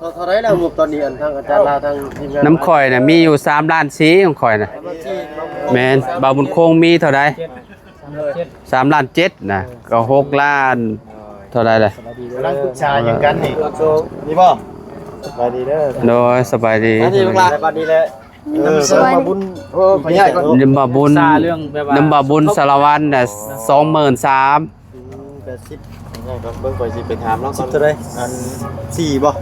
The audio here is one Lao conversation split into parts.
ເທົ່າ ເທົ່າໃດລະງົບຕອນນີ້ ອັນທາງອາຈານລາວ ທາງທີມງານ ນຳຂ້ອຍນະມີຢູ່ສາມລ້ານສີ່ ຂອງຂ້ອຍນະ. ແມ່ນ ບ່າວບຸນຄົງມີເທົ່າໃດ? ສາມລ້ານເຈັດ ສາມລ້ານເຈັດນະ ກໍຫົກລ້ານເທົ່າໃດລະ? ກຳລັງປຶກສາຫຍັງກັນນີ້ ນີ້ບໍ່? ສະບາຍດີເດີ. ໂດຍ ສະບາຍດີ ສະບາຍດີແຫຼະ. ເອີ ສະບາຍດີ ມາບຸນ ເອີ ຂໍອະນຸຍາດກ່ອນ ນຳບ່າວບຸນ ສາເລື່ອງແບບວ່າ ນຳບ່າວບຸນສາລະວັນນະ ສອງໝື່ນສາມ. ອືມ ແປດສິບ ເບິ່ງ ຂ້ອຍຊິໄປຖາມລາວກ່ອນ ເທົ່າໃດ? ອັນ ສີ່ບໍ່?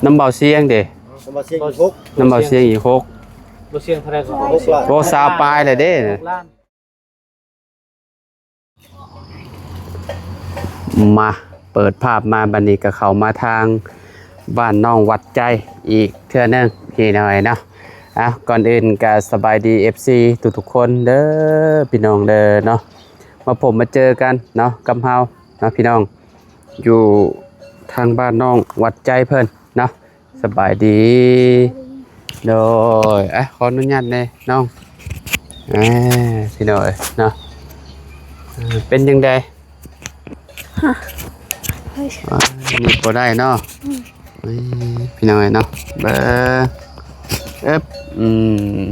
ນຳບ່າວຊຽງເດ? ນຳບ່າວຊຽງອີກຫົກ ນຳບ່າວຊຽງອີກຫົກ ບໍ່ຊຽງເທົ່າໃດກໍ ຫົກລ້ານ ໂອ້ ຊາວປາຍແລ້ວເດ້. ຫົກລ້ານ. ມາ ເປີດພາບມາບັດນີ້ກໍເຂົ້າມາທາງບ້ານນ້ອງວັດໃຈອີກເທື່ອໜຶ່ງພີ່ນ້ອງເນາະ. ອ່ະ ກ່ອນອື່ນກໍສະບາຍດີ ເອັຟຊີ ທຸກໆຄົນເດີພີ່ນ້ອງເດີເນາະ. ມາພົບມາເຈີກັນເນາະ ກັບເຮົາເນາະພີ່ນ້ອງ ຢູ່ທາງບ້ານນ້ອງວັດໃຈເພິ່ນເນາະ. ສະບາຍດີ ໂດຍ ອ່ະ ຂໍອະນຸຍາດແດ່ນ້ອງ ອ່າ ພີ່ນ້ອງເອີຍເນາະ. ເປັນຈັ່ງໃດ? ຮະ ອ່າ ນີ້ບໍ່ໄດ້ເນາະ. ອືມ ເອີຍ ພີ່ນ້ອງເອີຍເນາະ ເບິ່ງ ເອີບ ອືມ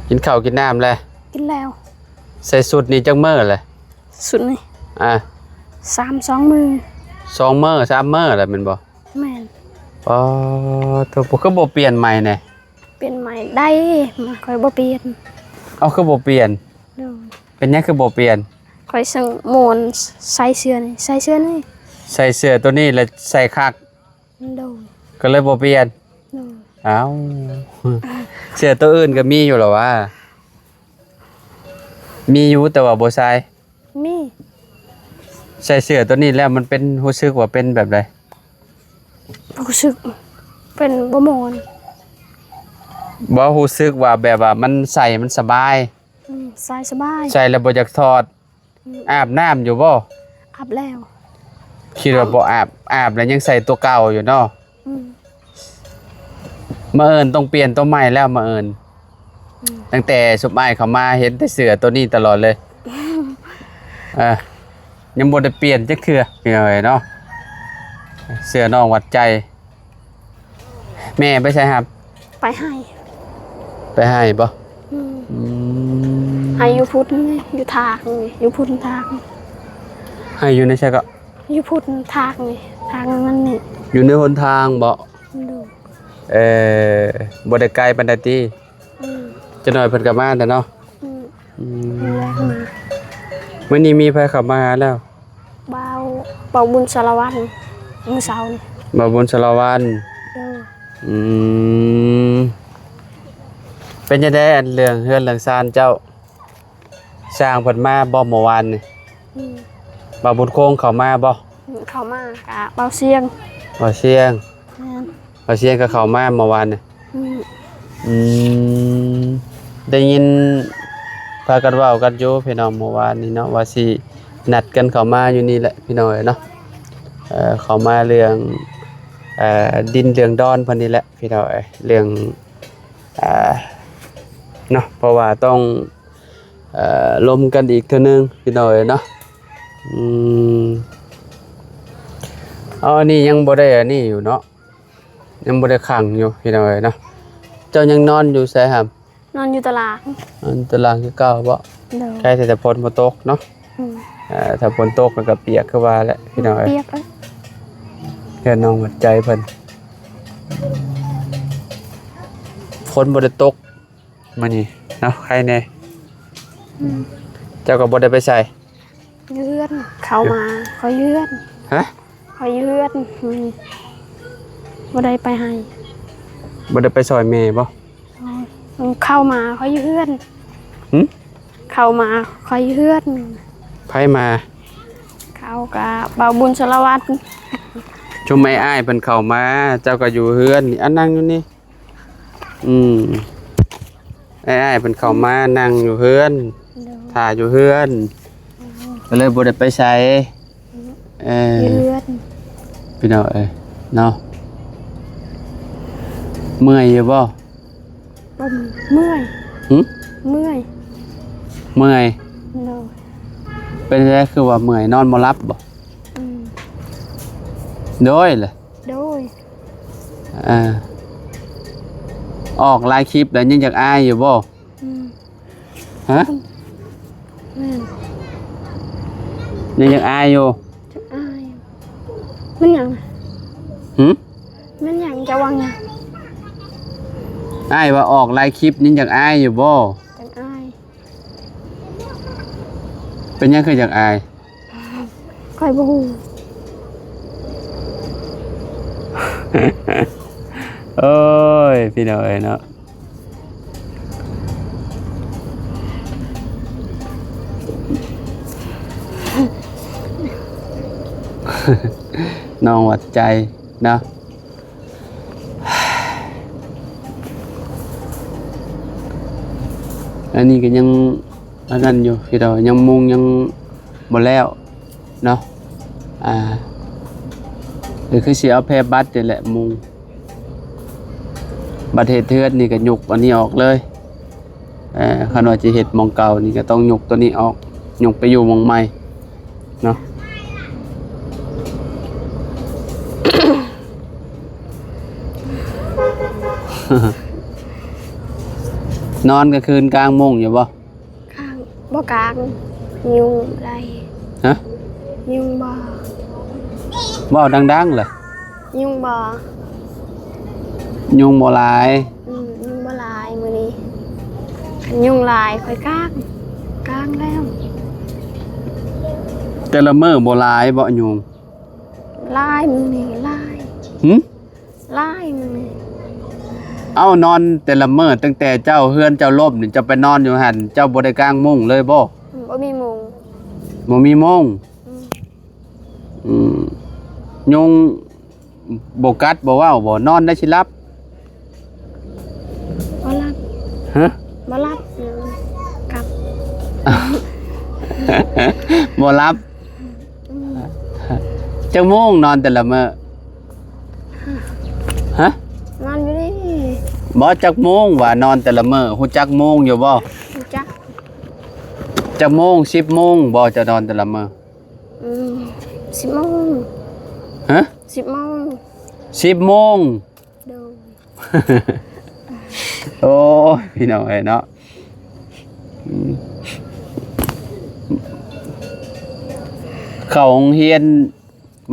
ກິນເຂົ້າກິນນ້ຳແລ້ວ? ກິນແລ້ວ. ໃສ່ຊຸດນີ້ຈັກມື້ແລ້ວ? ຊຸດນີ້ ອ່າ ສາມ ສອງມື້ ສອງມື້ ສາມມື້ແລ້ວແມ່ນບໍ່? ແມ່ນ. ອໍ ໂທ້ ຄືບໍ່ປ່ຽນໃໝ່ແດ່? ປ່ຽນໃໝ່ໄດ້ ຂ້ອຍບໍ່ປ່ຽນ. ເອົ້າ ຄືບໍ່ປ່ຽນ? ໂດຍ. ເປັນຫຍັງຄືບໍ່ປ່ຽນ? ຂ້ອຍຊ່າງມ່ວນ ໃສ່ເສື້ອນີ້ ໃສ່ເສື້ອນີ້ ໃສ່ເສື້ອໂຕນີ້ແລ້ວໃສ່ຄັກ. ໂດຍ. ກໍເລີຍບໍ່ປ່ຽນ. ໂດຍ. ເອົ້າ ເສື້ອໂຕອື່ນກໍມີຢູ່ລະຫວາ? ມີຢູ່ ແຕ່ວ່າບໍ່ໃສ່. ມີ. ໃສ່ເສື້ອໂຕນີ້ແລ້ວມັນເປັນ ຮູ້ສຶກວ່າເປັນແບບໃດ? ຮູ້ສຶກເປັນບໍ່ມ່ວນ. ບໍ່ຮູ້ສຶກວ່າແບບວ່າມັນໃສ່ມັນສະບາຍ? ອືມ ໃສ່ສະບາຍ. ໃສ່ແລ້ວບໍ່ຢາກຖອດ. ອືມ. ອາບນ້ຳຢູ່ບໍ່? ອາບແລ້ວ. ຄິດວ່າບໍ່ອາບ ອາບແລ້ວຍັງໃສ່ຕົວເກົ່າຢູ່ເນາະ. ອືມ. ມື້ອື່ນຕ້ອງປ່ຽນຕົວໃໝ່ແລ້ວມື້ອື່ນ. ອືມ. ຕັ້ງແຕ່ຊຸມອ້າຍເຂົ້າມາເຫັນແຕ່ເສື້ອໂຕນີ້ຕະຫຼອດເລີຍ. ເອີ ຍັງບໍ່ໄດ້ປ່ຽນຈັກເທື່ອ ພີ່ນ້ອງເອີຍເນາະ. ເສື້ອນ້ອງວັດໃຈ. ແມ່ໄປໃສຫາ? ໄປໄຮ່. ໄປໄຮ່ບໍ່? ອືມ. ອືມ. ໄຮ່ຢູ່ພຸ້ນ ຢູ່ທາກນີ້ ຢູ່ພຸ້ນທາກ. ໄຮ່ຢູ່ໃນໃສເກາະ? ຢູ່ພຸ້ນທາກນີ້ ທາງມັນນີ້. ຢູ່ໃນຫົນທາງບໍ່? ໂດຍ. ເອີ ບໍ່ໄດ້ໄກປານໃດຕິ? ອືມ. ຈັກໜ້ອຍເພິ່ນກໍມາແລ້ວເນາະ. ອືມ. ອືມ. ເພິ່ນແລ່ນມາ. ມື້ນີ້ມີໃຜເຂົ້າມາຫາແລ້ວ? ບ່າວ ບ່າວບຸນສາລະວັນ ມື້ເຊົ້ານີ້. ບ່າວບຸນສາລະວັນ. ໂດຍ. ອືມ. ເປັນຈັ່ງໃດ ອັນເລື່ອງເຮືອນເລື່ອງຊານເຈົ້າ? ຊ່າງເພິ່ນມາບໍ່ເມື່ອວານນີ້? ອືມ. ບ່າວບຸນຄົງເຂົ້າມາບໍ່? ອືມ ເຂົ້າມາກະບ່າວຊຽງ. ບ່າວຊຽງ. ແມ່ນ. ບ່າວຊຽງກໍເຂົ້າມາເມື່ອວານນີ້. ອືມ. ອືມ. ໄດ້ຍິນພາກັນເວົ້າກັນຢູ່ພີ່ນ້ອງ ເມື່ອວານນີ້ເນາະ ວ່າຊິນັດກັນເຂົ້າມາຢູ່ນີ້ແຫຼະພີ່ນ້ອງເອີຍເນາະ. ເອີ ເຂົ້າມາເລື່ອງ ເອີ ດິນເລື່ອງດອນເພິ່ນນີ້ແຫຼະພີ່ນ້ອງເອີຍ ເລື່ອງ ອ່າ ເນາະ ເພາະວ່າຕ້ອງ ເອີ ລົມກັນອີກເທື່ອໜຶ່ງພີ່ນ້ອງເອີຍເນາະ. ອືມ. ເອົາ ອັນນີ້ຍັງບໍ່ໄດ້ອັນນີ້ຢູ່ເນາະ ຍັງບໍ່ໄດ້ຂັງຢູ່ພີ່ນ້ອງເອີຍເນາະ. ເຈົ້າຍັງນອນຢູ່ໃສຫຳ? ນອນຢູ່ຕາລາງ. ນອນຕາລາງຄືເກົ່າບໍ່? ໂດຍ. ໃກ້ແຕ່ຝົນບໍ່ຕົກເນາະ. ອືມ. ເອີ ຖ້າຝົນຕົກແລ້ວກໍປຽກຄືວ່າແຫຼະພີ່ນ້ອງເອີຍ. ປຽກເອີຍ. ເຮືອນນ້ອງວັດໃຈເພິ່ນ ຝົນບໍ່ໄດ້ຕົກມື້ນີ້ເນາະ ໄຄແດ່. ອືມ. ເຈົ້າກໍບໍ່ໄດ້ໄປໃສ? ເຮືອນ ເຂົ້າມາ ຂ້ອຍເຮືອນ. ຮະ? ຂ້ອຍເຮືອນ. ອືມ. ບໍ່ໄດ້ໄປໃຫ້ ບໍ່ໄດ້ໄປຊ່ອຍແມ່ບໍ່? ເຂົ້າມາ ຂ້ອຍເຮືອນ. ຫຶ? ເຂົ້າມາ ຂ້ອຍເຮືອນ. ໃຜມາ? ເຂົາກະບ່າວບຸນສາລະວັນ. ຊຸມອ້າຍໆເພິ່ນເຂົ້າມາ ເຈົ້າກໍຢູ່ເຮືອນ. ອັນ ນັ່ງຢູ່ນີ້. ອືມ. ອ້າຍໆເພິ່ນເຂົ້າມານັ່ງຢູ່ເຮືອນ ໂດຍ ຖ້າຢູ່ເຮືອນ ໂດຍ ກໍເລີຍບໍ່ໄດ້ໄປໃສ. ອືມ. ເອີ ຢູ່ເຮືອນ. ພີ່ນ້ອງເອີຍເນາະ ເມື່ອຍຢູ່ບໍ່? ບໍ່ເມື່ອຍ. ຫຶ? ເມື່ອຍ. ເມື່ອຍ. ໂດຍ. ເປັນຈັ່ງໃດຄືວ່າເມື່ອຍ? ນອນບໍ່ຫຼັບບໍ່? ອືມ. ໂດຍລະ. ໂດຍ. ອ່າ ອອກຫຼາຍຄລິບແລ້ວ ຍັງຢາກອາຍຢູ່ບໍ່? ອືມ ຮະ? ແມ່ນ ຍັງຢາກອາຍຢູ່? ຢາກອາຍ. ມັນຫຍັງ? ຫື? ມັນຫຍັງ? ຈະເວົ້າຫຍັງ? ອ້າຍວ່າອອກຫຼາຍຄລິບ ຍັງຢາກອາຍຢູ່ບໍ່? ຢາກອາຍ. ເປັນຫຍັງຄືຢາກອາຍ? ຂ້ອຍບໍ່ຮູ້. ໂອ້ຍ ພີ່ນ້ອງເອີຍເນາະ ນ້ອງຫວັດໃຈເນາະ. ອັນນີ້ກໍຍັງອັນນັ້ນຢູ່ ພີ່ນ້ອງ ຍັງມຸງຍັງບໍ່ແລ້ວເນາະ. ອ່າ ກໍຄືຊິເອົາແຜ່ບັດນີ້ແຫຼະມຸງ. ບັດເຮັດເຮືອນນີ້ກໍຍົກອັນນີ້ອອກເລີຍ. ເອີ ຄັນວ່າຊິເຮັດໝ່ອງເກົ່ານີ້ກໍຕ້ອງຍົກຕົວນີ້ອອກ ຍົກໄປຢູ່ໝ່ອງໃໝ່ເນາະ. ນອນກາງຄືນກາງມຸ້ງຢູ່ບໍ່? ກາງ ບໍ່ກາງ ຍຸງໄດ້. ຮະ? ຍຸງບໍ່? ເວົ້າດັງໆ ລະ. ຍຸງບໍ່? ຍຸງບໍ່ຫຼາຍ. ອືມ ຍຸງບໍ່ຫຼາຍມື້ນີ້. ຄັນຍຸງຫຼາຍຂ້ອຍກາງ ກາງແລ້ວ. ແຕ່ລະມື້ບໍ່ຫຼາຍບໍ່ຍຸງ? ຫຼາຍ ມື້ນີ້ຫຼາຍ. ຫື? ຫຼາຍມື້ນີ້. ເອົ້າ ນອນແຕ່ລະມື້ ຕັ້ງແຕ່ເຈົ້າ ເຮືອນເຈົ້າລົ້ມນີ້ ເຈົ້າໄປນອນຢູ່ຫັ້ນ ເຈົ້າບໍ່ໄດ້ກາງມຸ້ງເລີຍບໍ່? ອືມ ບໍ່ມີມຸ້ງ. ບໍ່ມີມຸ້ງ. ອືມ ອືມ ຍຸງບໍ່ກັດບໍ່ເວົ້າບໍ່? ນອນໄດ້ຊິຫຼັບ. ບໍ່ຫຼັບ. ຮະ? ບໍ່ຫຼັບ. ກັບ ບໍ່ຫຼັບ. ອືມ ຈັກໂມງນອນແຕ່ລະມື້? ຮະ? ນອນຢູ່ນີ້. ບໍ່ ຈັກໂມງວ່ານອນແຕ່ລະມື້ ຮູ້ຈັກໂມງຢູ່ບໍ່? ຮູ້ຈັກ. ຈັກໂມງ? ສິບໂມງບໍ່ ເຈົ້ານອນແຕ່ລະມື້? ອືມ ສິບໂມງ. ຮະ? ສິບໂມງ. ສິບໂມງ. ໂດຍ. ໂອ້ຍ ພີ່ນ້ອງເອີຍເນາະ ອືມ ເຂົ້າໂຮງຮຽນ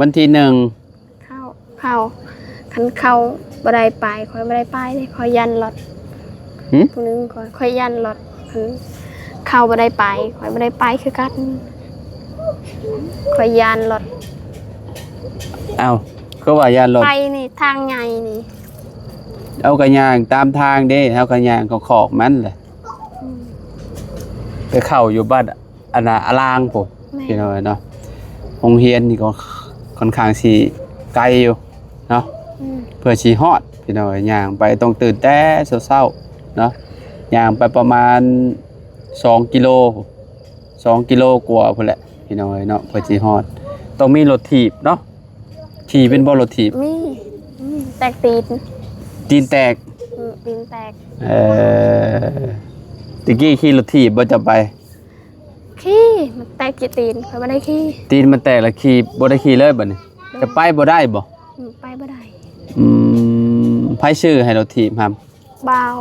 ວັນທີໜຶ່ງ ເຂົ້າ ເຂົ້າ ຄັນເຂົ້າບໍ່ໄດ້ໄປ ຂ້ອຍບໍ່ໄດ້ໄປເດ້ ຂ້ອຍຢ້ານລັອດ. ຫື? ຜູ້ໜຶ່ງ ຂ້ອຍ ຂ້ອຍຢ້ານລັອດ ຄັນເຂົ້າບໍ່ໄດ້ໄປ ຂ້ອຍບໍ່ໄດ້ໄປຄືກັນ ຂ້ອຍຢ້ານລັອດ. ເອົ້າ ຄືວ່າຢ້ານລັອດ? ໄປນີ້ທາງໃຫຍ່ນີ້. ເອົາ ກະຍ່າງຕາມທາງເດ້ ເຮົາກະຍ່າງຂອກໆ ມັນແຫຼະ. ອືມ ໄປເຂົ້າຢູ່ບ້ານອັນນ່າ ອາລາງພຸ້ນ. ແມ່ນ. ພີ່ນ້ອງເນາະ ໂຮງຮຽນນີ້ກໍຄ່ອນຂ້າງຊິໄກຢູ່ເນາະ. ອືມ ເພື່ອຊິຮອດ ພີ່ນ້ອງເອີຍ ຍ່າງໄປຕ້ອງຕື່ນແຕ່ເຊົ້າໆ ເນາະ ຍ່າງໄປປະມານສອງກິໂລ ສອງກິໂລກວ່າພຸ້ນແຫຼະ ພີ່ນ້ອງເອີຍເນາະ ເພື່ອຊິຮອດ. ຕ້ອງມີລົດຖີບເນາະ. ຂີ່ເປັນບໍ່ລົດຖີບ? ມີ ມີ ແຕກຕີນ. ຕີນແຕກ? ອືມ ຕີນແຕກ. ເອີ ແຕ່ກີ້ຂີ່ລົດຖີບບໍ່ ເຈົ້າໄປ? ຂີ່ ມັນແຕກທີ່ຕີນ ຂ້ອຍບໍ່ໄດ້ຂີ່. ຕີນມັນແຕກແລ້ວຂີ່ ບໍ່ໄດ້ຂີ່ເລີຍບັດນີ້. ໂດຍ. ຈະໄປບໍ່ໄດ້ບໍ່? ອືມ ໄປບໍ່ໄດ້. ອືມ ໃຜຊື້ໃຫ້ລົດຖີບຫັ້ນ? ບ່າວ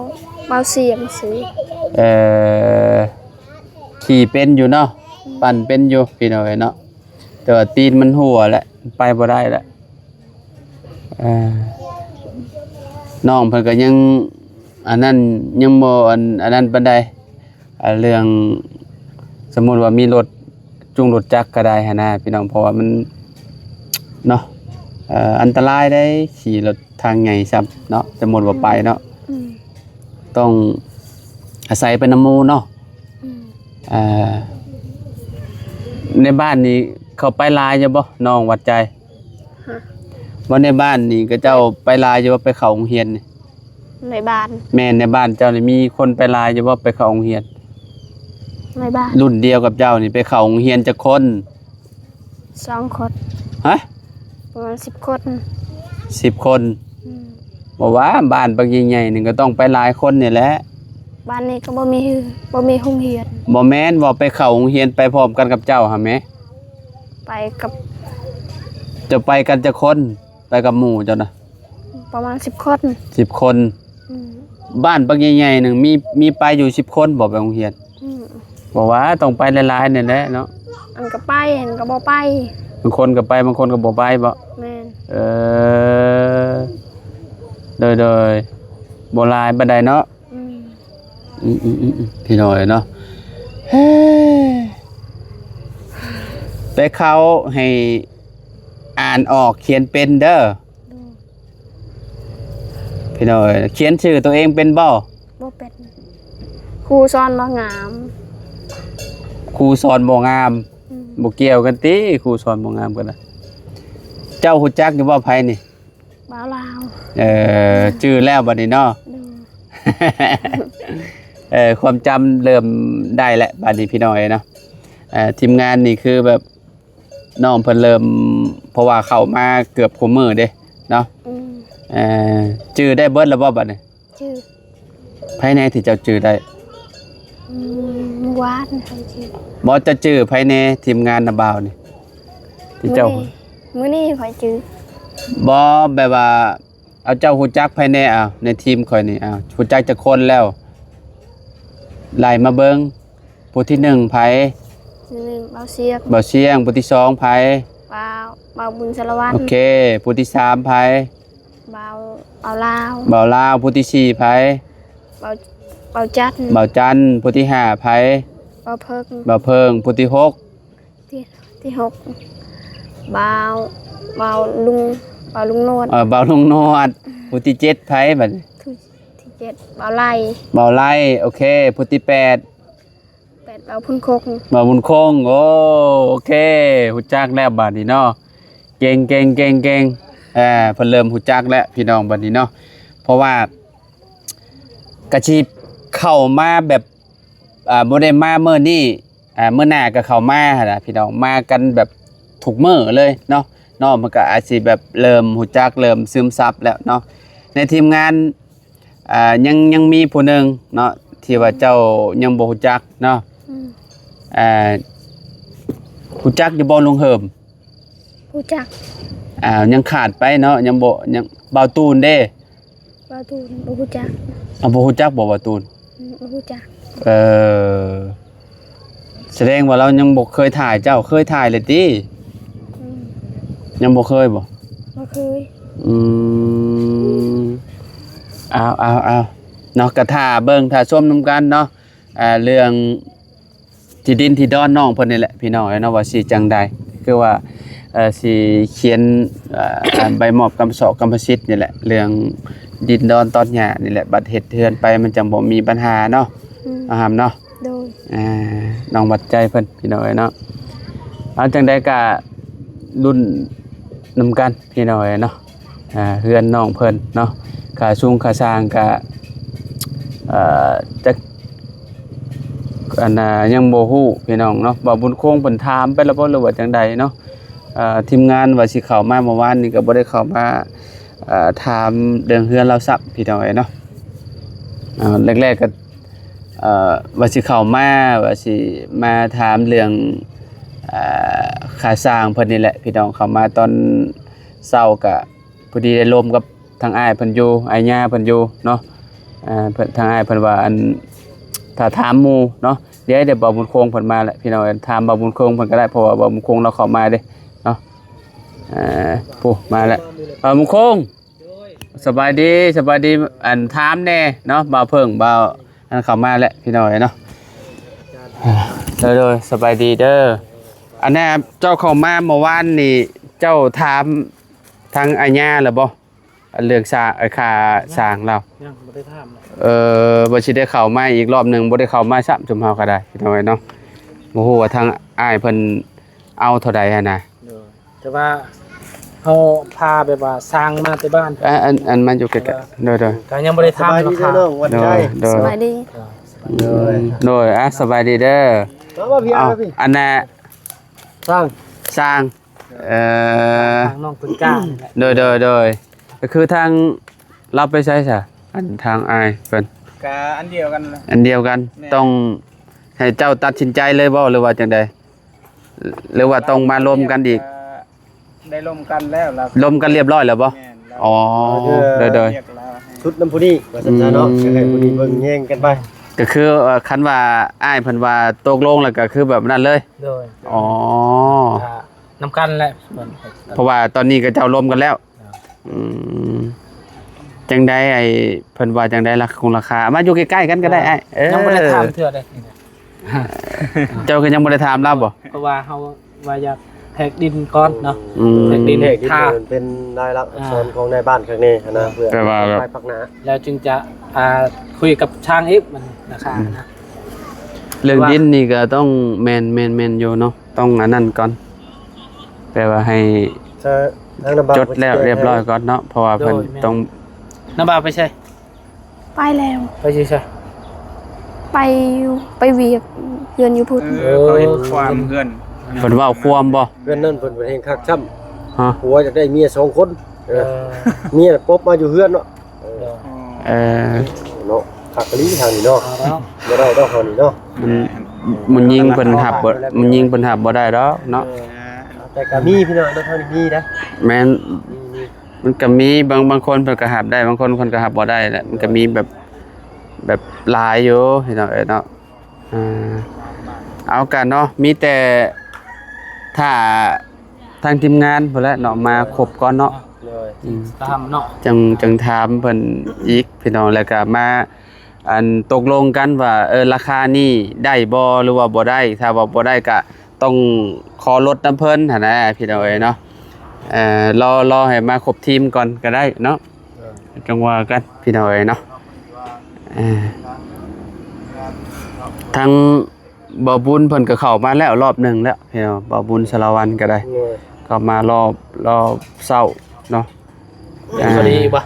ບ່າວສຽງຊື້. ເອີ ຂີ່ເປັນຢູ່ເນາະ. ອືມ ປັ່ນເປັນຢູ່ ພີ່ນ້ອງເອີຍເນາະ ແຕ່ວ່າຕີນມັນຮົ່ວແຫຼະ ໄປບໍ່ໄດ້ແຫຼະ. ເອີ ນ້ອງເພິ່ນກໍຍັງອັນນັ້ນ ຍັງບໍ່ອັນ ອັນນັ້ນປານໃດ ອາ ເລື່ອງ ສົມມຸດວ່າມີລົດ ຈູງລົດຈັກກໍໄດ້ຫັ້ນນະພີ່ນ້ອງ ເພາະວ່າມັນເນາະ ເອີ ອັນຕະລາຍເດ້ ຂີ່ລົດທາງໃຫຍ່ຊ້ຳເນາະ ສົມມຸດວ່າໄປເນາະ. ອືມ ຕ້ອງອາໄສໄປນຳໝູ່ເນາະ. ອືມ ເອີ ໃນບ້ານນີ້ເຂົາໄປຫຼາຍຢູ່ບໍ່ ນ້ອງຫວັດໃຈ? ຮະ? ວ່າໃນບ້ານນີ້ເຂົາເຈົ້າໄປຫຼາຍຢູ່ບໍ່ ໄປເຂົ້າໂຮງຮຽນນີ້? ໃນບ້ານ? ແມ່ນ ໃນບ້ານເຈົ້ານີ້ມີຄົນໄປຫຼາຍຢູ່ບໍ່ ໄປເຂົ້າໂຮງຮຽນ? ໃນບ້ານ. ລຸ້ນດຽວກັບເຈົ້ານີ້ໄປເຂົ້າໂຮງຮຽນຈັກຄົນ? ສອງຄົນ. ຮະ? ປະມານສິບຄົນ. ສິບຄົນ. ອືມ ບໍ່ວ່າ ບ້ານບັກໃຫຍ່ໆ ນີ້ກໍຕ້ອງໄປຫຼາຍຄົນນີ້ແຫຼະ. ບ້ານນີ້ກໍບໍ່ມີ ບໍ່ມີໂຮງຮຽນ. ບໍ່ແມ່ນ ເວົ້າໄປເຂົ້າໂຮງຮຽນໄປພ້ອມກັນກັບເຈົ້າຫັ້ນແໝ. ໄປກັບ ເຈົ້າໄປກັນຈັກຄົນ? ໄປກັບໝູ່ເຈົ້ານະ? ປະມານສິບຄົນ ສິບຄົນ. ອືມ ບ້ານບັກໃຫຍ່ໆໜຶ່ງ ມີ ມີໄປຢູ່ສິບຄົນບໍ່ ໄປໂຮງຮຽນ? ອືມ ບໍ່ວ່າຕ້ອງໄປຫຼາຍໆນີ້ແຫຼະເນາະ. ອັນກໍໄປ ອັນກໍບໍ່ໄປ. ບາງຄົນກໍໄປ ບາງຄົນກໍບໍ່ໄປບໍ? ແມ່ນ. ເອີ ໂດຍໆ ບໍ່ຫຼາຍປານໃດເນາະ. ອືມ ອືມໆໆ ພີ່ນ້ອງເອີຍເນາະ ເອີ ໄປເຂົ້າໃຫ້ອ່ານອອກຂຽນເປັນເດີ. ໂດຍ ພີ່ນ້ອງເອີຍ ຂຽນຊື່ຕົວເອງເປັນບໍ່? ບໍ່ເປັນ. ຄູສອນບໍ່ງາມ. ຄູສອນບໍ່ງາມ. ອືມ ບໍ່ກ່ຽວກັນຕິ ຄູສອນບໍ່ງາມກັນນະ. ເຈົ້າຮູ້ຈັກຢູ່ບໍ່ ໃຜນີ້? ບ່າວລາວ. ເອີ ຈື່ແລ້ວບັດນີ້ເນາະ. ໂດຍ ເອີ ຄວາມຈຳເລີ່ມໄດ້ແລ້ວບັດນີ້ ພີ່ນ້ອງເອີຍເນາະ. ເອີ ທີມງານນີ້ຄືແບບ ນ້ອງເພິ່ນເລີ່ມ ເພາະວ່າເຂົ້າມາເກືອບຄູ່ມື້ເດ້ເນາະ. ອືມ ເອີ ຈື່ໄດ້ເບິດແລ້ວບໍ່ບັດນີ້? ຈື່. ໃຜແດ່ທີ່ເຈົ້າຈື່ໄດ້? ອືມ ວານໃຜຈື່? ບໍ່ ເຈົ້າຈື່ໃຜແດ່ ທີມງານນະບ່າວນີ້ ທີ່ເຈົ້າ ມື້ນີ້ ມື້ນີ້ຂ້ອຍຈື່. ບໍ່ ແບບວ່າ ເອົາ ເຈົ້າຮູ້ຈັກໃຜແດ່ ເອົາ ໃນທີມຂ້ອຍນີ້ ເອົາ ຮູ້ຈັກຈັກຄົນແລ້ວ? ໄລ່ມາເບິ່ງ. ຜູ້ທີໜຶ່ງໃຜ? ທີໜຶ່ງ ບ່າວຊຽງ. ບ່າວຊຽງ. ຜູ້ທີສອງໃຜ? ບ່າວ ບ່າວບຸນສາລະວັນ. ໂອເຄ. ຜູ້ທີສາມໃຜ? ບ່າວ ບ່າວລາວ. ບ່າວລາວ. ຜູ້ທີສີ່ໃຜ? ບ່າວ ບ່າວຈັນ. ບ່າວຈັນ. ຜູ້ທີຫ້າໃຜ? ບ່າວເພິ່ງ. ບ່າວເພິ່ງ. ຜູ້ທີຫົກ? ທີ ທີຫົກ ບ່າວ ບ່າວລຸງ ບ່າວລຸງໂນດ. ເອີ ບ່າວລຸງໂນດ. ຜູ້ທີເຈັດໃຜບັດນີ້? ທີ ທີເຈັດ ບ່າວໄລ. ບ່າວໄລ. ໂອເຄ. ຜູ້ທີແປດ? ແປດ ບ່າວບຸນຄົງ. ບ່າວບຸນຄົງ. ໂອ້ ໂອເຄ ຮູ້ຈັກແລ້ວບາດນີ້ເນາະ. ເກັ່ງໆໆໆ ເອີ ເພິ່ນເລີ່ມຮູ້ຈັກແລ້ວພີ່ນ້ອງ ບາດນີ້ເນາະ. ເພາະວ່າກະຊິເຂົ້າມາແບບ ອ່າ ບໍ່ໄດ້ມາມື້ນີ້ ອ່າ ມື້ໜ້າກໍເຂົ້າມາຫັ້ນນະພີ່ນ້ອງ ມາກັນແບບທຸກມື້ເລີຍເນາະ. ນ້ອງເພິ່ນກໍອາດຊິແບບເລີ່ມຮູ້ຈັກ ເລີ່ມຊຶມຊັບແລ້ວເນາະ. ໃນທີມງານ ອ່າ ຍັງ ຍັງມີຜູ້ໜຶ່ງເນາະ ທີ່ວ່າເຈົ້າຍັງບໍ່ຮູ້ຈັກເນາະ. ອືມ ອ່າ ຮູ້ຈັກຢູ່ບໍ່ ລຸງເຫີມ? ຮູ້ຈັກ. ອ່າ ຍັງຂາດໄປເນາະ ຍັງບໍ່ ຍັງ ບ່າວຕູນເດ້? ບ່າວຕູນ ບໍ່ຮູ້ຈັກ. ເອົາ ບໍ່ຮູ້ຈັກບໍ່ ບ່າວຕູນ? ອືມ ບໍ່ຮູ້ຈັກ. ເອີ ສະແດງວ່າລາວຍັງບໍ່ເຄີຍຖ່າຍເຈົ້າ ເຄີຍຖ່າຍແລ້ວຕິ? ອືມ ຍັງບໍ່ເຄີຍບໍ່? ບໍ່ເຄີຍ. ອືມ ເອົາໆໆ ເນາະ ກະຖ້າເບິ່ງຖ້າຊົມນຳກັນເນາະ ອ່າ ເລື່ອງ ທີ່ດິນທີ່ດອນນ້ອງເພິ່ນນີ້ແຫຼະພີ່ນ້ອງເອີຍເນາະ ວ່າຊິຈັ່ງໃດ ຄືວ່າ ເອີ ຊິຂຽນ ເອີ ໃບມອບກຳສອກກຳມະສິດນີ້ແຫຼະ ເລື່ອງດິນດອນຕອນຫຍ້ານີ້ແຫຼະ ບັດເຮັດເຮືອນໄປມັນຈັ່ງບໍ່ມີບັນຫາເນາະ. ອືມ ນ້ອງຫຳເນາະ. ໂດຍ. ອ່າ ນ້ອງວັດໃຈເພິ່ນພີ່ນ້ອງເອີຍເນາະ. ເອົາ ຈັ່ງໃດກະລຸ້ນນຳກັນພີ່ນ້ອງເອີຍເນາະ. ອ່າ ເຮືອນນ້ອງເພິ່ນເນາະ ຄ່າຊຸງຄ່າຊ່າງກະ ເອີ ຈັກ ອັນນ່າ ຍັງບໍ່ຮູ້ພີ່ນ້ອງເນາະ ວ່າບຸນຄົງເພິ່ນຖາມໄປແລ້ວບໍ່ ຫຼືວ່າຈັ່ງໃດເນາະ. ເອີ ທີມງານວ່າຊິເຂົ້າມາເມື່ອວານນີ້ກໍບໍ່ໄດ້ເຂົ້າມາ ເອີ ຖາມເລື່ອງເຮືອນລາວຊ້ຳພີ່ນ້ອງເອີຍເນາະ. ເອີ ແລກໆກໍ ເອີ ວ່າຊິເຂົ້າມາ ວ່າຊິມາຖາມເລື່ອງ ເອີ ຄ່າຊ່າງເພິ່ນນີ້ແຫຼະພີ່ນ້ອງ ເຂົ້າມາຕອນເຊົ້າກະ ພໍດີໄດ້ລົມກັບທາງອ້າຍເພິ່ນຢູ່ ອ້າຍຍ່າເພິ່ນຢູ່ເນາະ. ເອີ ເພິ່ນ ທາງອ້າຍເພິ່ນວ່າ ອັນ ຖ້າຖາມໝູ່ເນາະ ດຽວ ດຽວບ່າວບຸນຄົງເພິ່ນມາແຫຼະພີ່ນ້ອງເອີຍ ຖາມບ່າວບຸນຄົງເພິ່ນກໍໄດ້ ເພາະວ່າບ່າວບຸນຄົງລາວເຂົ້າມາເດ້ເນາະ. ເອີ ຜູ້ມາແລ້ວ ບ່າວບຸນຄົງ ສະບາຍດີ ສະບາຍດີ. ອັນ ຖາມແດ່ເນາະ ບ່າວເພິ່ງ ບ່າວ ອັນ ເຂົ້າມາແລ້ວພີ່ນ້ອງເອີຍເນາະ. ໂດຍໆ ສະບາຍດີເດີ. ອັນນ່າ ເຈົ້າເຂົ້າມາເມື່ອວານນີ້ ເຈົ້າຖາມທາງອາຍາແລ້ວບໍ່? ອັນເລື່ອງສາ ເອີ ຄ່າສ້າງລາວ ຍັງບໍ່ໄດ້ຖາມເນາະ. ເອີ ວ່າຊິໄດ້ເຂົ້າມາອີກລອບໜຶ່ງ ບໍ່ໄດ້ເຂົ້າມາຊ້ຳ ຊຸມເຮົາກໍໄດ້ ພີ່ນ້ອງເອີຍເນາະ. ບໍ່ຮູ້ວ່າທາງອ້າຍເພິ່ນເອົາເທົ່າໃດຫັ້ນນະ. ໂດຍ ແຕ່ວ່າເຮົາພາແບບວ່າຊ່າງມາແຕ່ບ້ານ ອັນ ອັນ ອັນມາຢູ່ໃກ້ໆ. ໂດຍໆ ກໍຍັງບໍ່ໄດ້ຖາມລາຄາ. ສະບາຍດີເດີນ້ອງວັນໄຊ. ໂດຍ ໂດຍ ອ່າ ສະບາຍດີເດີ. ເອົາ ມາພີ່ ມາພີ່ ອັນນ່າ ຊ່າງ ຊ່າງ ເອີ ທາງນ້ອງຕົ້ນກ້ານີ້ແຫຼະ. ໂດຍ ໂດຍ ໂດຍ ກໍຄືທາງລາວໄປໃສຊະ? ອັນທາງອ້າຍເພິ່ນ ກະອັນດຽວກັນ ອັນດຽວກັນ. ແມ່ນ ຕ້ອງໃຫ້ເຈົ້າຕັດສິນໃຈເລີຍບໍ່ ຫຼືວ່າຈັ່ງໃດ ຫຼືວ່າຕ້ອງມາລົມກັນອີກ? ໄດ້ລົມກັນແລ້ວ ລົມກັນລຽບຮ້ອຍແລ້ວບໍ່? ແມ່ນ. ອໍ ໂດຍໆ ຊຸດນຳຜູ້ນີ້ວ່າຊັ້ນຊະເນາະ ອືມ ກໍໃຫ້ຜູ້ນີ້ເບິ່ງແຍງກັນໄປ ກໍຄື ເອີ ຄັນວ່າອ້າຍເພິ່ນວ່າຕົກລົງແລ້ວກໍຄືແບບນັ້ນເລີຍ ໂດຍ ອໍ ນຳກັນແຫຼະ ເພາະວ່າຕອນນີ້ກໍເຈົ້າລົມກັນແລ້ວ ອືມ ຈັ່ງໃດ ໄອ້ ເພິ່ນວ່າຈັ່ງໃດ ລາຄາຄົງລາຄາ ມາຢູ່ໃກ້ໆກັນກໍໄດ້ອ້າຍ ເອີ ຍັງບໍ່ໄດ້ຖາມເທື່ອເດ້ ເຈົ້າກໍຍັງບໍ່ໄດ້ຖາມລາວບໍ່? ເພາະວ່າເຮົາວ່າຢາກແທກດິນກ່ອນເນາະ ອືມ ແທກດິນ ແທກດິນ ຖ້າ ເປັນລາຍລັກອັກສອນ ອ່າ ຂອງນາຍບ້ານຂ້າງໃນຫັ້ນນະ ເພື່ອ ແປວ່າແບບ ໄປພັກໜ້າ ແລ້ວຈຶ່ງຈະ ອ່າ ຄຸຍກັບຊ່າງອີກ ມັນລາຄາ ອືມ ນະ ເລື່ອງດິນນີ້ກໍຕ້ອງ ແມ່ນ ແມ່ນ ແມ່ນຢູ່ເນາະ ຕ້ອງອັນນັ້ນກ່ອນ ແປວ່າໃຫ້ ຈະ ທາງນ້ຳບ່າວ ຈົດແລ້ວ ເພິ່ນຊິແຈ້ງໃຫ້ ຮຽບຮ້ອຍກ່ອນເນາະ ເພາະວ່າເພິ່ນ ໂດຍ ແມ່ນ ຕ້ອງ ນ້ຳບ່າວໄປໃສ? ໄປແລ້ວ ໄປໃສ? ໄປຢູ່ ໄປວຽກເຮືອນຢູ່ພຸ້ນ ເອີ ເອີ ເຂົາເຮັດຄວາມເຮືອນ ເພິ່ນເວົ້າຄວາມບໍ່? ເຮືອນນັ້ນເພິ່ນ ເພິ່ນແຮ່ງຄັກຊ້ຳ ຮະ ຜົວຢາກໄດ້ເມຍສອງຄົນ ເອີ ເອີ ເມຍປົບມາຢູ່ເຮືອນເນາະ ເອີ ເອີ ເນາະ ຄັກອີ່ຫຼີທາງນີ້ເນາະ ເອົາແລ້ວ ບໍ່ໄດ້ດອກເຮົານີ້ເນາະ ມັນ ມັນຍິງເພິ່ນຮັບບໍ່ ມັນຍິງເພິ່ນຮັບບໍ່ໄດ້ດອກເນາະ ເອີ ແຕ່ກໍມີພີ່ນ້ອງເນາະ ທາງນີ້ມີເດ້ ແມ່ນ ມີ ມີ ມັນກໍມີບາງ ບາງຄົນເພິ່ນກໍຮັບໄດ້ ບາງຄົນເພິ່ນກໍຮັບບໍ່ໄດ້ແຫຼະ ມັນກໍມີແບບ ແບບຫຼາຍຢູ່ພີ່ນ້ອງເອີຍເນາະ ອ່າ ເອົາກັນເນາະ ມີແຕ່ຖ້າທາງທີມງານພຸ້ນແຫຼະເນາະ ມາຄົບກ່ອນເນາະ ໂດຍ ອືມ ຕາມເນາະ ຈັ່ງ ຈັ່ງຖາມເພິ່ນອີກພີ່ນ້ອງ ແລ້ວກໍມາ ອັນ ຕົກລົງກັນວ່າ ເອີ ລາຄານີ້ໄດ້ບໍ່ ຫຼືວ່າບໍ່ໄດ້ ຖ້າວ່າບໍ່ໄດ້ກໍ ຕ້ອງຂໍລົດນຳເພິ່ນຫັ້ນນະພີ່ນ້ອງເອີຍເນາະ ເອີ ລໍ ລໍໃຫ້ມາຄົບທີມກ່ອນກໍໄດ້ເນາະ ເອີ ຈັ່ງວ່າກັນພີ່ນ້ອງເອີຍເນາະ ເອີ ທາງບ່າວບຸນເພິ່ນກໍເຂົ້າມາແລ້ວລອບໜຶ່ງແລ້ວພີ່ນ້ອງ ບ່າວບຸນສາລະວັນກໍໄດ້ ໂດຍ ເຂົ້າມາລອບ ລອບເຊົ້າເນາະ ອືມ ເຂົ້າດີບໍ່?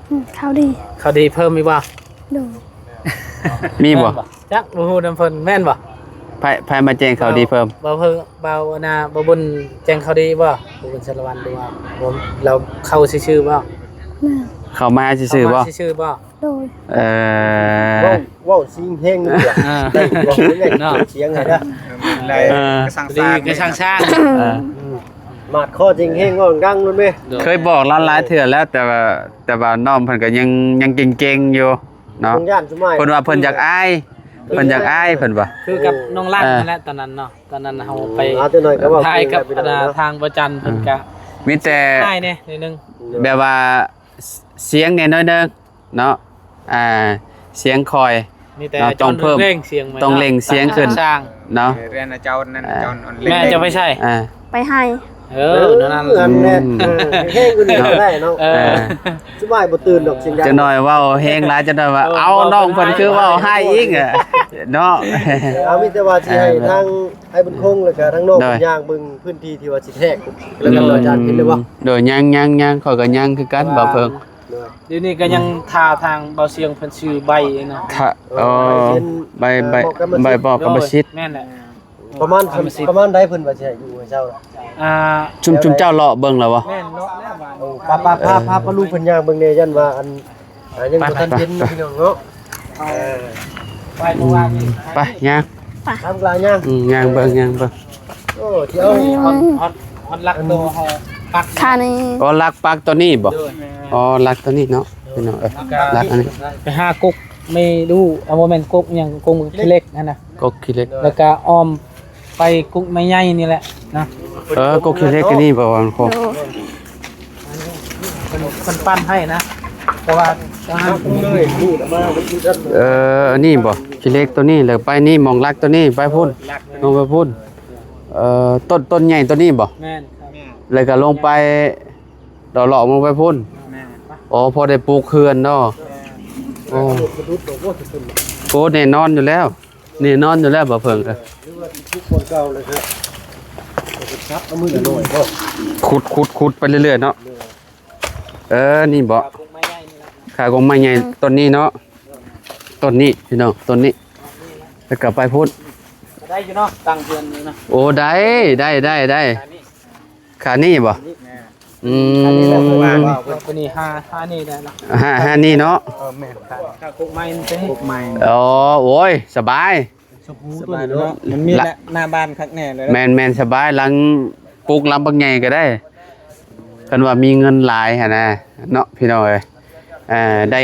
ອືມ ເຂົ້າດີ ເຂົ້າດີເພີ່ມອີກບໍ່? ໂດຍ ມີບໍ່? ແມ່ນບໍ່? ຈັກ ບໍ່ຮູ້ນຳເພິ່ນ ແມ່ນບໍ່? ໃຜ ໃຜມາແຈ້ງຂ່າວດີເພີ່ມ? ບ່າວ ບ່າວເພິ່ງ ບ່າວ ອັນນ່າ ບ່າວບຸນແຈ້ງຂ່າວດີບໍ່? ບ່າວບຸນສາລະວັນ ຫຼືວ່າ ລາວເຂົ້າຊື່ໆບໍ່? ແມ່ນ ເຂົ້າມາຊື່ໆບໍ່? ເຂົ້າມາຊື່ໆບໍ່? ໂດຍ ເອີ ເວົ້າ ເວົ້າສຽງແຮງເດີ ເອີ ໄດ້ ເວົ້າເປັນໄງ ເນາະ ສຽງໃຫ້ເດີ ເອີ ກະສັງ ດີ ກະສັງຊາງ ເອີ ອືມ ມາດຄໍຈິງແຮງ ເວົ້າດັງໂລດແມ່ ໂດຍ ເຄີຍບອກລາວຫຼາຍເທື່ອແລ້ວ ແຕ່ວ່າ ແຕ່ວ່ານ້ອງເພິ່ນກໍຍັງ ຍັງເກັ່ງໆຢູ່ເນາະ ເພິ່ນຢ້ານຊຸມອ້າຍ ເພິ່ນວ່າເພິ່ນຢາກອາຍ ເພິ່ນຢາກອາຍ ເພິ່ນວ່າ ຄືກັບນ້ອງລັກ ເອີ ນັ້ນແຫຼະ ຕອນນັ້ນເນາະ ຕອນນັ້ນເຮົາໄປ ອືມ ຖ່າຍກັບ ອ່າ ທາງບໍ່ຈັນ ເພິ່ນກະ ມີແຕ່ ອາຍແດ່ໜ້ອຍໜຶ່ງ ແບບວ່າ ສ- ສຽງແດ່ໜ້ອຍໜຶ່ງເນາະ ອ່າ ສຽງຄ່ອຍ ມີແຕ່ ເນາະ ຕ້ອງເພີ່ມ ຕ້ອງເລັ່ງສຽງ ຕ້ອງເລັ່ງສຽງຂຶ້ນເນາະ ເອີ ແມ່ເຈົ້າໄປໃສ? ອ່າ ໄປໄຮ່ ເອີ ນັ້ນ ເອີ ແຮງກວ່ານີ້ກໍໄດ້ເນາະ ເອີ ອ່າ ສະບາຍບໍ່ຕື່ນດອກ ສຽງດັງ ຈັກໜ້ອຍເວົ້າແຮງຫຼາຍ ຈັກໜ້ອຍວ່າ ເອີ ເອົາ ເວົ້າ ນ້ອງເພິ່ນຄືເວົ້າຮ້າຍອີກ ເອີ ເນາະ ເອົາ ມີແຕ່ວ່າຊິໃຫ້ ເອີ ທາງອ້າຍບຸນຄົງ ແລ້ວກະທາງນ້ອງ ໂດຍ ເພິ່ນຍ່າງເບິ່ງພື້ນທີ່ທີ່ວ່າຊິແທກ ແລ້ວກໍ ໂດຍ ອາຈານເຫັນແລ້ວບໍ່? ໂດຍ ຍັງ ຍັງ ຍັງ ຂ້ອຍກໍຍັງຄືກັນ ວ່າ ບ່າວເພິ່ງ ໂດຍ ດຽວນີ້ກໍຍັງ ອ່າ ຖ້າທາງບ່າວຊຽງເພິ່ນຊື້ໃບເນາະ ຖ້າ ເອີ ເອີ ໃບ ໃບ ເອີ ໃບບອກກຳມະສິດ ແມ່ນແຫຼະ ປະມານ ປະມານໃດເພິ່ນວ່າຊິໃຫ້ຢູ່ໃຫ້ເຊົ່າ? ອ່າ ຊຸມ ຊຸມເຈົ້າເລາະເບິ່ງແລ້ວບໍ່? ແມ່ນເລາະແລ້ວ ໂອ້ ປະ ປະ ພາ ພາ ພາລູກເພິ່ນຍ່າງເບິ່ງແດ່ ຢ້ານວ່າອັນ ອ່າ ຍັງບໍ່ທັນເຫັນເນາະ ພີ່ນ້ອງເນາະ ເອີ ໄປ ອືມ ເມື່ອວານນີ້ ໄປ ຍ່າງ ໄປ ຕາມກະຍ່າງ ອືມ ຍ່າງເບິ່ງ ຍ່າງເບິ່ງ ໂອ້ ທີ່ເອົາ ຮອດ ຮອດຫຼັກໂຕເຮົາປັກ ຄ່ານີ້ ອໍ ຫຼັກປັກຕົວນີ້ບໍ່? ໂດຍ ອໍ ຫຼັກຕົວນີ້ເນາະ ພີ່ນ້ອງເອີຍ ຫຼັກອັນນີ້ ໄປຫາກົກໄມ້ດູ່ ເອົາ ບໍ່ແມ່ນກົກຫຍັງ ກົກຂີ້ເຫຼັກຫັ້ນນະ ກົກຂີ້ເຫຼັກ ແລ້ວກະອ້ອມ ໄປກົກໄມ້ໃຫຍ່ນີ້ແຫຼະນະ ເອີ ກົກຂີ້ເຫຼັກອັນນີ້ບໍ່ວ່າ ໂດຍ ເພິ່ນ ເພິ່ນປັ່ນໃຫ້ນະ ເພາະວ່າ ເອີ ອັນນີ້ບໍ່ ຂີ້ເຫຼັກຕົວນີ້ ແລ້ວໄປນີ້ ໝ່ອງຫຼັກຕົວນີ້ ໄປພຸ້ນ ລົງໄປພຸ້ນ ເອີ ຕົ້ນ ຕົ້ນໃຫຍ່ຕົວນີ້ບໍ່? ແມ່ນ ແລ້ວກໍລົງໄປ ດອກຫຼອກລົງໄປພຸ້ນ ແມ່ນ ອໍ ພໍໄດ້ປູກເຮືອນເນາະ ແມ່ນ ໂອ້ ໂອ້ ແນ່ນອນຢູ່ແລ້ວ ແນ່ນອນຢູ່ແລ້ວ ບ່າວເພິ່ງ ເອີ ຫຼືວ່າຊິຂຸດບ່ອນເກົ່າເລີຍ ເອີ ຂຸດ ຂຸດ ຂຸດໄປເລື້ອຍໆເນາະ ເອີ ນີ້ບໍ່ ຂາກົກໄມ້ໃຫຍ່ນີ້ແຫຼະ ຂາກົກໄມ້ໃຫຍ່ ອືມ ຕົ້ນນີ້ເນາະ ຕົ້ນນີ້ພີ່ນ້ອງ ຕົ້ນນີ້ ແລ້ວກໍໄປພຸ້ນ ໄດ້ຢູ່ເນາະ ຕັ້ງເຮືອນຢູ່ນະ ໂອ້ ໄດ້ ໄດ້ ໄດ້ ໄດ້ ຂານີ້ບໍ່? ແມ່ນ ອືມ ອັນນີ້ແຫຼະ ເພິ່ນວ່າ ຕົວນີ້ ຫ້າ ຫ້ານີ້ໄດ້ລະ ຫ້າ ຫ້ານີ້ເນາະ ເອີ ແມ່ນ ຂາກົກໄມ້ມັນເປັນ ກົກໄມ້ ອໍ ໂອ້ຍ ສະບາຍ ສະບາຍເນາະ ມັນມີແຫຼະ ໜ້າບ້ານຄັກແນ່ເລີຍ ແມ່ນໆ ສະບາຍ ຫຼັງປຸກຫຼັງບັກໃຫຍ່ກໍໄດ້ ຄັນວ່າມີເງິນຫຼາຍຫັ້ນນະເນາະ ພີ່ນ້ອງເອີຍ ເອີ ໄດ້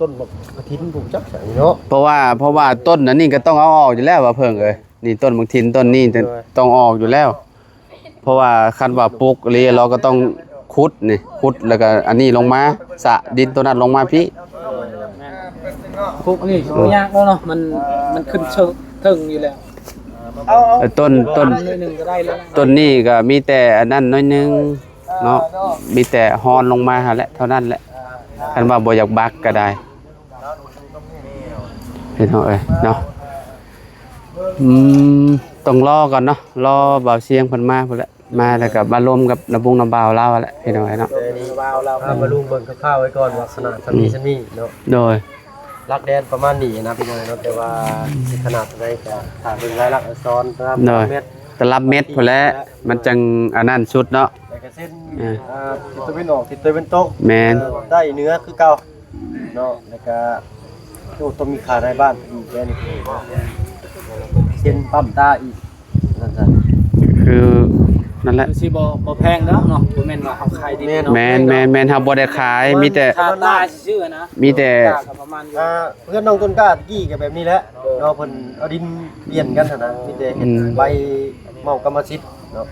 ຕົ້ນບັກກະຖິນ ຜູ້ຈັກໃສເນາະ ເພາະວ່າ ເພາະວ່າຕົ້ນອັນນີ້ກໍຕ້ອງເອົາອອກຢູ່ແລ້ວວ່າເພິ່ງເອີຍ ນີ້ຕົ້ນບັກຖິນຕົ້ນນີ້ ໂດຍ ຕ້ອງອອກຢູ່ແລ້ວ ເພາະວ່າຄັນວ່າປຸກອີ່ຫຼີ ເຮົາກໍຕ້ອງຂຸດນີ້ ຂຸດແລ້ວກໍອັນນີ້ລົງມາ ສະດິນໂຕນັ້ນລົງມາພີ້ ແມ່ນ ປຸກນີ້ບໍ່ຍາກແລ້ວເນາະ ມັນ ມັນຂຶ້ນເຊີງ ເທິງຢູ່ແລ້ວ ເອີ ຕົ້ນ ຕົ້ນ ໜ້ອຍໜຶ່ງກໍໄດ້ແລ້ວ ຕົ້ນນີ້ກໍມີແຕ່ອັນນັ້ນໜ້ອຍໜຶ່ງເນາະ ມີແຕ່ຮອນລົງມາຫັ້ນແຫຼະ ເທົ່ານັ້ນແຫຼະ ຄັນວ່າບໍ່ຢາກບັກກໍໄດ້ ພີ່ນ້ອງເອີຍເນາະ ອືມ ຕ້ອງລໍກ່ອນເນາະ ລໍບ່າວຊຽງເພິ່ນມາພຸ້ນແຫຼະ ມາແລ້ວກໍມາລົມກັບນ້າບຸງນ້າບ່າວລາວຫັ້ນແຫຼະ ພີ່ນ້ອງເອີຍເນາະ ບ່າວລາວ ພາມາລຸງເບິ່ງຄ່າວໆໄວ້ກ່ອນວ່າຂະໜາດສ່ຳນີ້ ອືມ ສ່ຳນີ້ເນາະ ໂດຍ ຫຼັກແດນປະມານນີ້ນະ ພີ່ນ້ອງເນາະ ແຕ່ວ່າຊິຂະໜາດເທົ່າໃດກໍຖ້າເບິ່ງລາຍລັກອັກສອນຕາມ ໂດຍ ເມັດ ຕະລັບເມັດພຸ້ນແຫຼະ ມັນຈັ່ງອັນນັ້ນສຸດເນາະ ແລ້ວກໍເສັ້ນ ອ່າ ອ່າ ທິດຕາເວັນອອກ ທິດຕາເວັນຕົກ ແມ່ນ ເອີ ໃຕ້ເໜືອຄືເກົ່າເນາະ ແລ້ວກໍ ໂອ້ ຕ້ອງມີຄ່ານາຍບ້ານອີກແລ້ວນີ້ ເສັ້ນປ້ຳຕາອີກ ນັ້ນຊະ ຄື ນັ້ນແຫຼະ ມັນຊິບໍ່ ບໍ່ແພງດອກເນາະ ບໍ່ແມ່ນວ່າເຮົາຂາຍດິນເນາະ ແມ່ນ ແມ່ນ ແມ່ນ ເຮົາບໍ່ໄດ້ຂາຍ ມີແຕ່ ຄ່າຕາຊື່ໆນະ ມີແຕ່ ຄ່າກໍປະມານຢູ່ ອ່າ ເຮືອນນ້ອງຕົ້ນກ້າຕະກີ້ກໍແບບນີ້ແຫຼະເນາະ ເພິ່ນເອົາດິນປ່ຽນກັນຫັ້ນນະ ມີແຕ່ເຮັດ ອືມ ໃບເໝົາກຳມະສິດເນາະ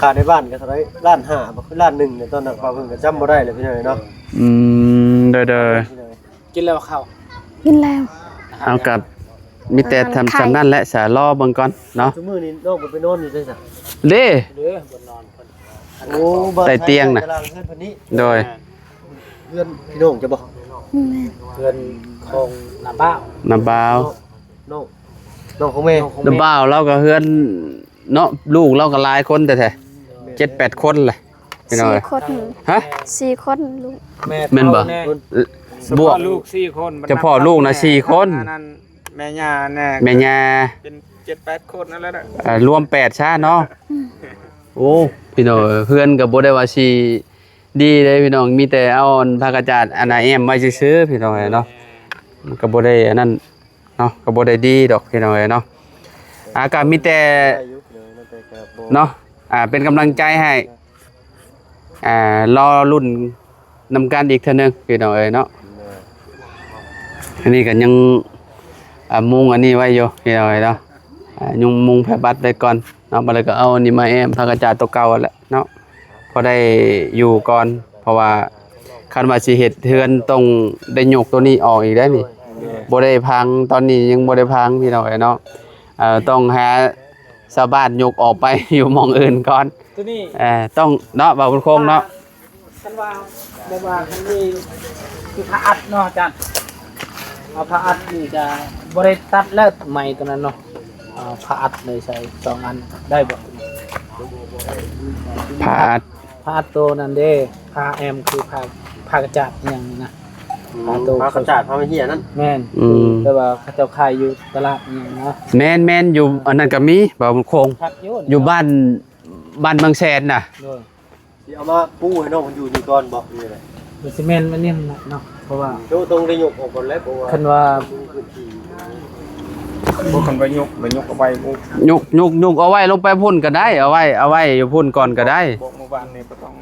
ຄ່າໃນບ້ານກໍເທົ່າໃດ ລ້ານຫ້າບໍ່ ຄືລ້ານໜຶ່ງ ຕອນນັ້ນເຂົາເພິ່ນກໍຈຳບໍ່ໄດ້ແລ້ວ ພີ່ນ້ອງເອີຍເນາະ ອືມ ໂດຍໆ ກິນແລ້ວເຂົ້າ ກິນແລ້ວ ເຮົາກໍມີແຕ່ທຳ ທຳສ່ຳນັ້ນແຫຼະ ສາລໍເບິ່ງກ່ອນເນາະ ຊຸມື້ນີ້ນ້ອງເພິ່ນໄປນອນຢູ່ໃສຊະ ເດ້ ເດ້ ບໍ່ນອນເພິ່ນ ໂອ້ ໃຕ້ຕຽງນະ ຕາລາງເຮືອນເພິ່ນນີ້ ໂດຍ ເຮືອນພີ່ນ້ອງເຈົ້າບໍ່ ແມ່ນ ເຮືອນຂອງນ້າບ່າວ ນ້າບ່າວ ນ້ອງ ນ້ອງຂອງແມ່ ນ້າບ່າວລາວກໍເຮືອນເນາະ ລູກລາວກໍຫຼາຍຄົນແທ້ໆ ເຈັດແປດຄົນແຫຼະ ພີ່ນ້ອງເອີຍ ສີ່ຄົນ ຮະ ສີ່ຄົນລູກ ແມ່ນບໍ່ ແມ່ ບວກ ສະເພາະລູກສີ່ຄົນ ສະເພາະລູກນະສີ່ຄົນ ອັນນັ້ນແມ່ຍ່າແດ່ ແມ່ຍ່າ ເປັນເຈັດແປດຄົນນັ້ນແຫຼະ ເອີ ລວມແປດຊະເນາະ ອືມ ໂອ້ ພີ່ນ້ອງເອີຍ ເຮືອນກໍບໍ່ໄດ້ວ່າຊິດີເດ້ພີ່ນ້ອງ ມີແຕ່ເອົາອັນຜ້າກະຈາດອັນນ່າແອ້ມໄວ້ຊື່ໆ ພີ່ນ້ອງເອີຍເນາະ ມັນກໍບໍ່ໄດ້ອັນນັ້ນ ເນາະ ກໍບໍ່ໄດ້ດີດອກພີ່ນ້ອງເອີຍເນາະ ອາ ກໍມີແຕ່ເນາະ ອາ ເປັນກຳລັງໃຈໃຫ້ ອາ ລໍລຸ້ນນຳກັນອີກເທື່ອໜຶ່ງພີ່ນ້ອງເອີຍເນາະ ອັນນີ້ກໍຍັງ ອາ ມຸງອັນນີ້ໄວ້ຢູ່ພີ່ນ້ອງເອີຍເນາະ ອາ ຍຸງມຸງຜ້າບັດໄວ້ກ່ອນເນາະ ບາດແລ້ວກໍເອົາອັນນີ້ມາແອ້ມຜ້າກະຈາດຕົວເກົ່າຫັ້ນແຫຼະເນາະ ພໍໄດ້ຢູ່ກ່ອນ ເພາະວ່າຄັນວ່າຊິເຮັດເຮືອນຕ້ອງໄດ້ຍົກຕົວນີ້ອອກອີກໄດ໋ນີ້ ບໍ່ໄດ້ພັງ ຕອນນີ້ຍັງບໍ່ໄດ້ພັງພີ່ນ້ອງເອີຍເນາະ ເອີ ຕ້ອງຫາຊາວບ້ານຍົກອອກໄປຢູ່ໝ່ອງອື່ນກ່ອນ ຕົວນີ້ ເອີ ຕ້ອງເນາະ ບ່າວບຸນຄົງເນາະ ຄັນວ່າ ແບບວ່າຄັນນີ້ຄືຜ້າອັດເນາະອາຈານ ເອົາຜ້າອັດນີ້ຈະບໍ່ໄດ້ຕັດແລ້ວໄມ້ຕົວນັ້ນເນາະ ເອົາຜ້າອັດໄດ້ໃສ່ສອງອັນໄດ້ບໍ່? ຜ້າອັດ ຜ້າອັດໂຕນັ້ນເດ້ ຜ້າແອ້ມຄືຜ້າ ຜ້າກະຈາດອີ່ຫຍັງນີ້ນະ ອືມ ຜ້າໂຕ ຜ້າກະຈາດ ຜ້າເຫີ້ຍນັ້ນ ແມ່ນ ອືມ ແຕ່ວ່າເຂົາເຈົ້າຂາຍຢູ່ຕະຫຼາດອີ່ຫຍັງນະ ແມ່ນໆ ຢູ່ອັນນັ້ນກໍມີ ບ່າວບຸນຄົງ ຢູ່ບ້ານ ບ້ານເມືອງແສນນະ ໂດຍ ຊິເອົາມາປູໃຫ້ນ້ອງເພິ່ນຢູ່ນີ້ກ່ອນບໍ່ ຫຼືໃດ? ມັນຊິແມ່ນອັນນີ້ແຫຼະເນາະ ເພາະວ່າ ໂຕຕ້ອງໄດ້ຍົກອອກກ່ອນແຫຼະ ເພາະວ່າ ຄັນວ່າ ບໍ່ ຄັນວ່າຍົກ ໄປຍົກເອົາໄວ້ ຍົກ ຍົກ ຍົກເອົາໄວ້ລົງໄປພຸ້ນກໍໄດ້ ເອົາໄວ້ ເອົາໄວ້ຢູ່ພຸ້ນກ່ອນກໍໄດ້ ບອກເມື່ອວານນີ້ບໍ່ຕ້ອງ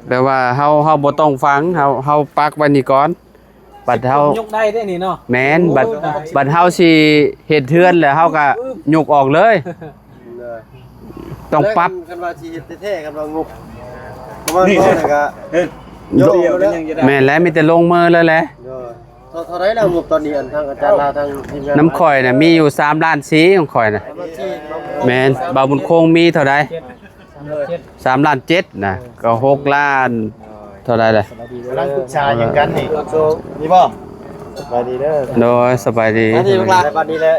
ແບບວ່າເຮົາ ເຮົາບໍ່ຕ້ອງຝັງ ເຮົາ ເຮົາປັກໄວ້ນີ້ກ່ອນ ບັດເຮົາຍົກໄດ້ເດ້ນີ້ເນາະ ແມ່ນ ບັດ ໂອ້ຍ ບັດເຮົາຊິເຮັດເຮືອນແລ້ວເຮົາກໍຍົກອອກເລີຍ ເລີຍ ຕ້ອງປັບ ຄັນວ່າຊິເຮັດແທ້ໆ ຄັນວ່າງົບປະມານນີ້ ເທົ່ານັ້ນກໍ ເອີ ຍົກອອກເລີຍ ແມ່ນແຫຼະ ມີແຕ່ລົງມືເລີຍແຫຼະ ໂດຍ ເທົ່າ ເທົ່າໃດແລ້ວງົບຕອນນີ້ ອັນທາງອາຈານລາວ ທາງທີມງານ ນຳຂ້ອຍນະມີຢູ່ສາມລ້ານສີ່ ຂອງຂ້ອຍນະ ສາມລ້ານສີ່ ແມ່ນ ບ່າວບຸນຄົງມີເທົ່າໃດ? ສາມລ້ານເຈັດນະ ກໍຫົກລ້ານເທົ່າໃດລະ ກຳລັງປຶກສາຫຍັງກັນນີ້ ມີບໍ່? ສະບາຍດີເດີ ໂດຍ ສະບາຍດີ ອັນນີ້ລູກຫຼານ ສະບາຍດີແຫຼະ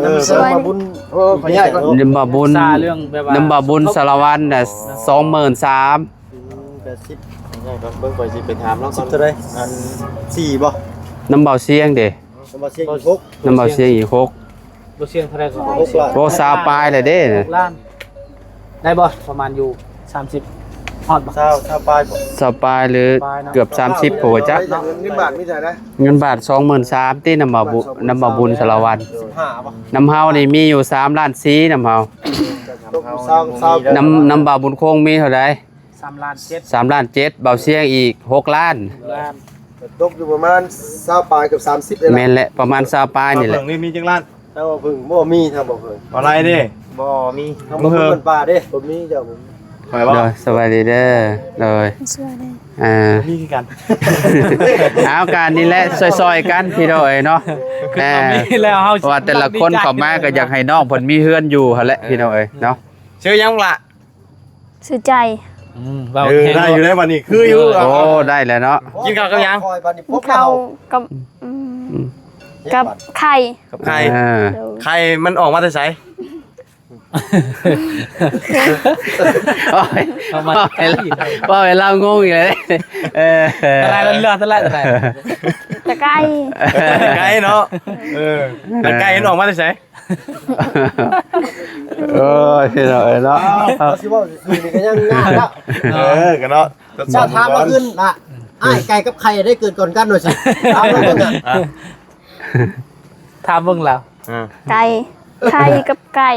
ເອີ ສະບາຍດີ ເບິ່ງບ່າວບຸນ ໂອ້ ຂໍອະນຸຍາດກ່ອນ ນຳບ່າວບຸນ ປຶກສາເລື່ອງແບບວ່າ ນຳບ່າວບຸນສາລະວັນນະ ສອງໝື່ນສາມ ອືມ ແປດສິບ ເບິ່ງ ຂ້ອຍຊິໄປຖາມລາວກ່ອນ ເທົ່າໃດ? ອັນ ສີ່ບໍ່? ນຳບ່າວຊຽງເດ ນຳບ່າວຊຽງອີກຫົກ ນຳບ່າວຊຽງອີກຫົກ ບໍ່ຊຽງເທົ່າໃດກໍ ຫົກລ້ານ ໂອ້ ຊາວປາຍແລ້ວເດ້ ຫົກລ້ານ ໄດ້ບໍ່? ປະມານຢູ່ສາມສິບ ຮອດບໍ່? ຊາວ ຊາວປາຍບໍ່? ຊາວປາຍ ຫຼື ປາຍເນາະ ເກືອບສາມສິບ ບໍ່ຈັກເນາະ ເງິນບາດມີເທົ່າໃດ? ເງິນບາດສອງໝື່ນສາມ ຕິ ນຳບ່າວບຸນ ນຳບ່າວບຸນສາລະວັນ ສິບຫ້າບໍ່? ນຳເຮົານີ້ມີຢູ່ສາມລ້ານສີ່ ນຳເຮົາ ຕົກຢູ່ຊາວ ຊາວ ນຳ ນຳບ່າວບຸນຄົງມີເທົ່າໃດ? ສາມລ້ານເຈັດ ສາມລ້ານເຈັດ ບ່າວຊຽງອີກຫົກລ້ານ ລ້ານ ຕົກຢູ່ປະມານຊາວປາຍ ເກືອບສາມສິບເລີຍລະ ແມ່ນແຫຼະ ປະມານຊາວປາຍນີ້ແຫຼະ ເພິ່ງນີ້ມີຈັກລ້ານ? ທາງບໍ່ເພິ່ງບໍ່ມີ ທາງບໍ່ເພິ່ງ ບໍ່ໄດ້ເດ້ ບໍ່ມີ ທາງບໍ່ເພິ່ງ ເພິ່ງ ເພິ່ນປ່າເດ້ ບໍ່ມີ ເຈົ້າບໍ່ມີ ຂ້ອຍເວົ້າ ໂດຍ ສະບາຍດີເດີ ໂດຍ ສະບາຍດີ ອ່າ ບໍ່ມີຄືກັນ ເອົາ ການນີ້ແຫຼະ ຊ່ອຍໆກັນພີ່ນ້ອງເອີຍເນາະ ຄືເຮົາມີແລ້ວ ເຮົາ ເພາະວ່າແຕ່ລະຄົນເຂົ້າມາກໍຢາກໃຫ້ນ້ອງເພິ່ນມີເຮືອນຢູ່ຫັ້ນແຫຼະ ພີ່ນ້ອງເອີຍເນາະ ຊື່ຫຍັງລະ? ຊື່ໃຈ ອືມ ເວົ້າ ເອີ ແຮງ ໄດ້ຢູ່ເດ້ບັດນີ້ ຄືຢູ່ ເອີ ໂອ້ ໄດ້ແລ້ວເນາະ ກິນເຂົ້າກັບຫຍັງ? ກິນເຂົ້າກັບ ອືມ ອືມ ກັບໄຂ່ ກັບໄຂ່ ອ່າ ໂດຍ ໄຂ່ມັນອອກມາແຕ່ໃສ? ໂອ້ຍ ເອົາມາ ເວົ້າໃຫ້ລາວ ເວົ້າໃຫ້ລາວງົງອີກແລ້ວ ເອີ ຕະໄລ ເລື່ອງຕະໄລ ຕະໄລ ຕະໄກ່ ຕະໄກ່ເນາະ ເອີ ຕະໄກ່ມັນອອກມາແຕ່ໃສ? ໂອ້ຍ ພີ່ນ້ອງເອີຍເນາະ ເອົາ ເຮົາຊິເວົ້າຊື່ໆນີ້ກໍຍັງຍາກລະ ເອີ ກໍເນາະ ເຈົ້າຖາມມາຄືນລະ ອ້າຍ ໄກ່ກັບໄຂ່ໄດ້ເກີດກ່ອນກັນວ່າຊັ້ນ ຖາມມາເບິ່ງນະ ອ່ະ ຖາມເບິ່ງລະ ອ່າ ໄກ່ ໄຂ່ກັບໄກ່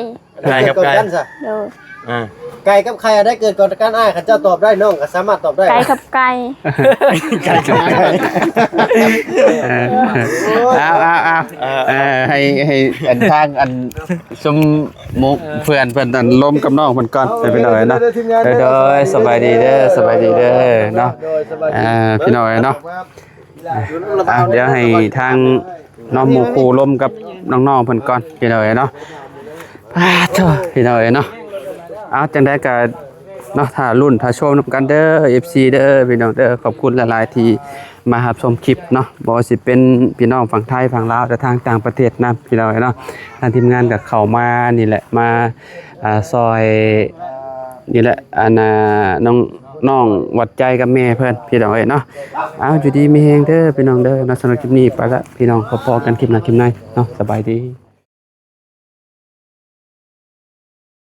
ໄກ່ກັບໄກ່ ເກີດກ່ອນກັນຊະ ໂດຍ ອ່າ ໄກ່ກັບໄຂ່ໄດ້ເກີດກ່ອນກັນ ອ້າຍ ຄັນເຈົ້າຕອບໄດ້ ນ້ອງກໍສາມາດຕອບໄດ້ ໄກ່ກັບໄກ່ ໄກ່ກັບໄກ່ ເອີ ເອົາ ເອົາ ເອົາ ເອີ ເອີ ໃຫ້ ໃຫ້ອັນທາງອັນ ຊຸມໝູ່ເພື່ອນເພິ່ນອັນລົມກັບນ້ອງເພິ່ນກ່ອນ ເອີ ພີ່ນ້ອງເອີຍເນາະ ໂດຍ ໂດຍ ສະບາຍດີເດີ ສະບາຍດີເດີເນາະ ໂດຍ ສະບາຍດີ ອ່າ ພີ່ນ້ອງເອີຍເນາະ ອ່າ ດຽວໃຫ້ທາງນ້ອງໝູ່ຄູ່ລົມກັບນ້ອງໆເພິ່ນກ່ອນ ພີ່ນ້ອງເອີຍເນາະ ປາດໂທ້ ພີ່ນ້ອງເອີຍເນາະ ເອົາ ຈັ່ງໃດກໍເນາະ ຖ້າລຸ້ນຖ້າຊົມນຳກັນເດີ ເອັຟຊີເດີ ພີ່ນ້ອງເດີ ຂອບຄຸນຫຼາຍໆທີ່ ມາຮັບຊົມຄລິບເນາະ ບໍ່ວ່າຊິເປັນພີ່ນ້ອງຝັ່ງໄທ ຝັ່ງລາວ ແລະ ທາງຕ່າງປະເທດນຳ ພີ່ນ້ອງເອີຍເນາະ ທາງທີມງານກໍເຂົ້າມານີ້ແຫຼະ ມາ ອ່າ ຊ່ອຍນີ້ແຫຼະ ອັນ ນ້ອງ ນ້ອງຫວັດໃຈກັບແມ່ເພິ່ນ ພີ່ນ້ອງເອີຍເນາະ ເອົາ ຢູ່ດີມີແຮງເດີ ພີ່ນ້ອງເດີເນາະ ສຳລັບຄລິບນີ້ໄປລະ ພີ່ນ້ອງ ພໍ້ກັນຄລິບໜ້າຄລິບໃນເນາະ ສະບາຍດີ.